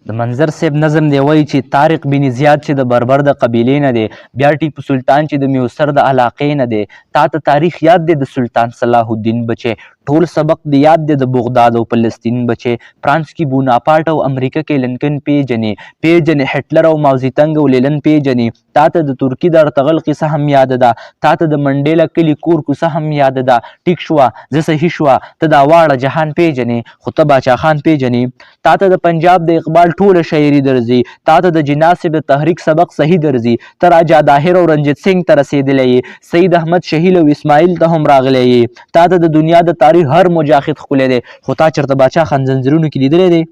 د منظر صیب نظم دی وایي چې طارق بن زیاد چې د بربر د قبیلې نه دی، بیا ټیپو سلطان چې د میوسر د علاقې نه دی، تا ته تاریخ یاد دی د سلطان صلاح الدین بچی، ټول سبق دې یاد دی د بغداد او فلسطین بچی، فرانس کې بوناپارټ او امریکا کې لنکن پیژنې، پیژنې هټلر او ماوزیتنګ او لیلن پیژنې، تا ته د ترکي د ارتغل قصه هم یاده ده، تا ته د منډیلا کلي کور کوڅه هم یاده ده، ټیک شوه ځه صحیح شوه ته دا واړه جهان پیژنې خو ته باچا خان پیژنې. تا ته د پنجاب د اقبال ټوله شاعري درځي، تا ته د جناح صاحب د تحریک سبق صحیح درځي، ته راجا داهر او رنجیت سنګ ته رسېدلی یې، سید احمد شهیل او اسماعیل ته هم راغلی یې، تا ته د دنیا د تاریخ هر مجاهد ښکلی دی، خو تا چېرته باچا خان زنځیرونو کې لیدلی دی؟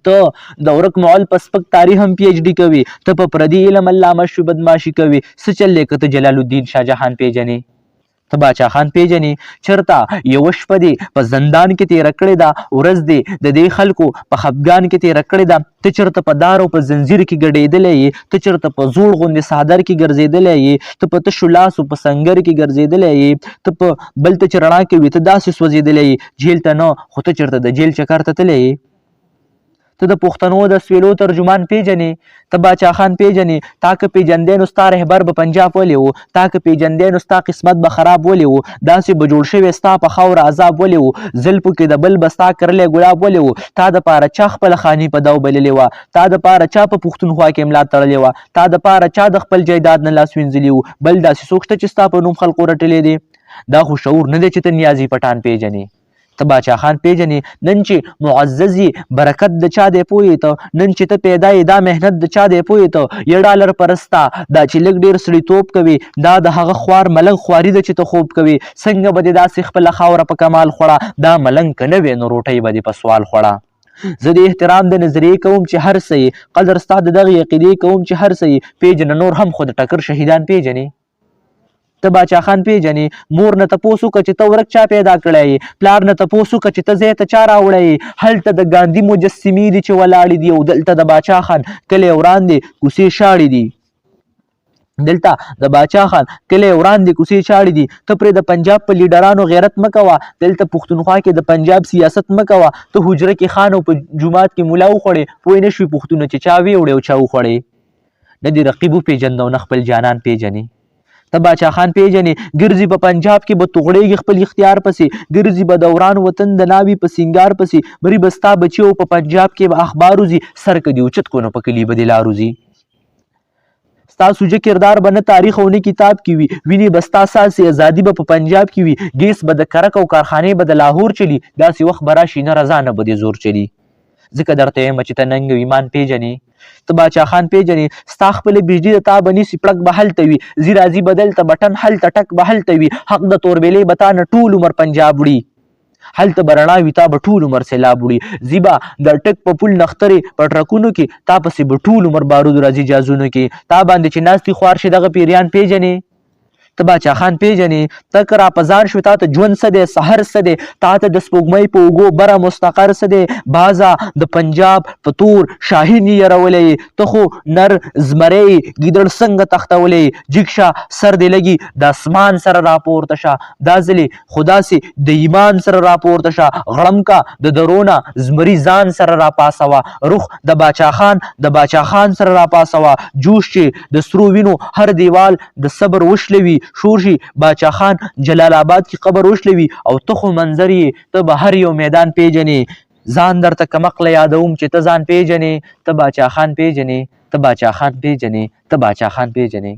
ته د ورک معل په سپک تاریخ هم پی ایچ ډي کوي، ته په پردي علم علامه شوې بدماشي کوي، څه چل دی که ته جلال الدین شاه جهان پېژنې؟ ته باچا خان پیژنې؟ چرته یوه شپه دې په زندان کې تیره کړې ده، ورځ دې د دې خلکو په خفګان کې تیره کړې ده، ته چرته په دار او په زنځیر کې ګډېدلی یې، ته چرته په زوړ غوندې څادر کې ګرځېدلی یې، ته په تشو لاسو په سنګر کې ګرځېدلی یې، ته په بل ته چې رڼا کوي ته داسې سوځېدلی یې، جیل ته نه خو ته چرته د جیل چکر ته تللی یې. ته د پښتنو د سویلو ترجمان پیژنې، ته باچا خان پیژنې، تا که پیژندې نو ستا رهبر به پنجاب ولې و، تا که پیژندې نو ستا قسمت به خراب ولې و، داسې به جوړ شوی ستا په خاوره عذاب ولې و، زلفو کې د بل به ستا کرلی ګلاب ولې و، تا د پاره چا خپله خاني په داو بللې وه، تا د پاره چا په پښتونخوا کې ملا تړلې وه، تا د پاره چا د خپل جایداد نه لاس وینځلي وو، بل داسې څوک شته چې ستا په نوم خلقو رټلی دی؟ دا خو شعور نه دی چې ته نیازی پټان پیژنې. ته باچا خان پیژنې؟ نن چې معزز یې برکت د چا دی پوه یې ته؟ نن چې ته پیدا یې دا محنت د چا دی پوه یې ته؟ یه ډالر پرسته دا چې لږ ډېر سړیتوب کوي دا د هغه خوار ملنګ خواري ده چې ته خوب کوي، څنګه به دې داسې خپله خاوره په کمال خوړه، دا ملنګ که نه وې نو روټۍ به دې په سوال خوړه. زه د احترام د نظریې کوم چې هر څه یې، قدر ستا د دغې عقیدې کوم چې هر څه یې، پېژنه نور هم خو د ټکر شهیدان پېژنې. ته باچا خان پیژنې؟ مور نه تپوس وکړه چې ته ورک چا پیدا کړی یې، پلار نه تپوس وکړه چې ته ځای ته چا راوړی یې. هلته د ګاندي مجسمې دي چې ولاړې دي او دلته د باچا خان کلی وران دی، کوڅې شاړې دي. دلته د باچا خان کلی وران دی، کوڅې چاړې دي. ته پرې د پنجاب په لیډرانو غیرت مه کوه، دلته پښتونخوا کې د پنجاب سیاست مه کوه. ته حجره کې خان او په جومات کې ملا وخوړې، پوه نه شوې پښتونه چې چا ویوړې او چا وخوړې. نه دې رقیب وپېژند او نه خپل جانان پېژنې. ته باچا خان پېژنې؟ ګرځي په پنجاب کې به توغړېږي خپل اختیار پسې، ګرځي به د وران وطن د ناوي په سینګار پسې، مري به ستا بچي او په پنجاب کې به اخبار وځي، سر که دې اوچت کو نو په کلي به دې لار وځي. ستا سوژه کردار به نه تاریخ او نه کتاب کې وي، وینې به ستا څاڅي ازادي به په پنجاب کې وي، ګیس به د کرک او کارخانې به د لاهور چلي، داسې وخت به راشي نه رضا نه به دې زور چلي. ځکه درته وایم چې ته ننګ او ایمان پېژنې، ته باچا خان پېژنې. ستا خپله بجلي د تا به نیسي، پړک به هلته وي، ځي راځي به دلته، بټن هلته، ټک به هلته وي، حق د توربېلې به تا نه ټول عمر پنجاب وړي، هلته به رڼا وي، تا به ټول عمر سېلاب وړي، ځي به د ټک په پل نښترې په ټرکونو کې، تا پسې به ټول عمر بارود راځي جازونو کې، تا باندې چې ناست دي خوار شي دغه پیریان پېژنې؟ ته باچا خان پیژنې؟ ته که را په ځان شوې تا ته ژوند څه دی، سحر څه دی، تا ته د سپوږمۍ په اوږو بره مستقر څه دی، بازه د پنجاب په تور شاهین یې یرولی یې، ته خو نر زمری یې ګیدړ څنګه تښتولی یې، جیګ شه سر دې لګي د اسمان سره راپورته شه، دا ځلې خو داسې د ایمان سره راپورته شه، غړم که د درو نه زمري ځان سره راپاڅوه، رخ د باچا خان د باچا خان سره راپاڅوه، جوش چې د سرو وینو هر دیوال د صبر وشلوي، شور شي باچا خان جلال آباد کې قبر وشلوي، او ته خو منظر یې، ته به هر یو میدان پیژنې، ځان درته کمقله یادوم چې ته ځان پیژنې، ته باچا خان پیژنې، ته باچا خان پیژنې، ته باچا خان پیژنې.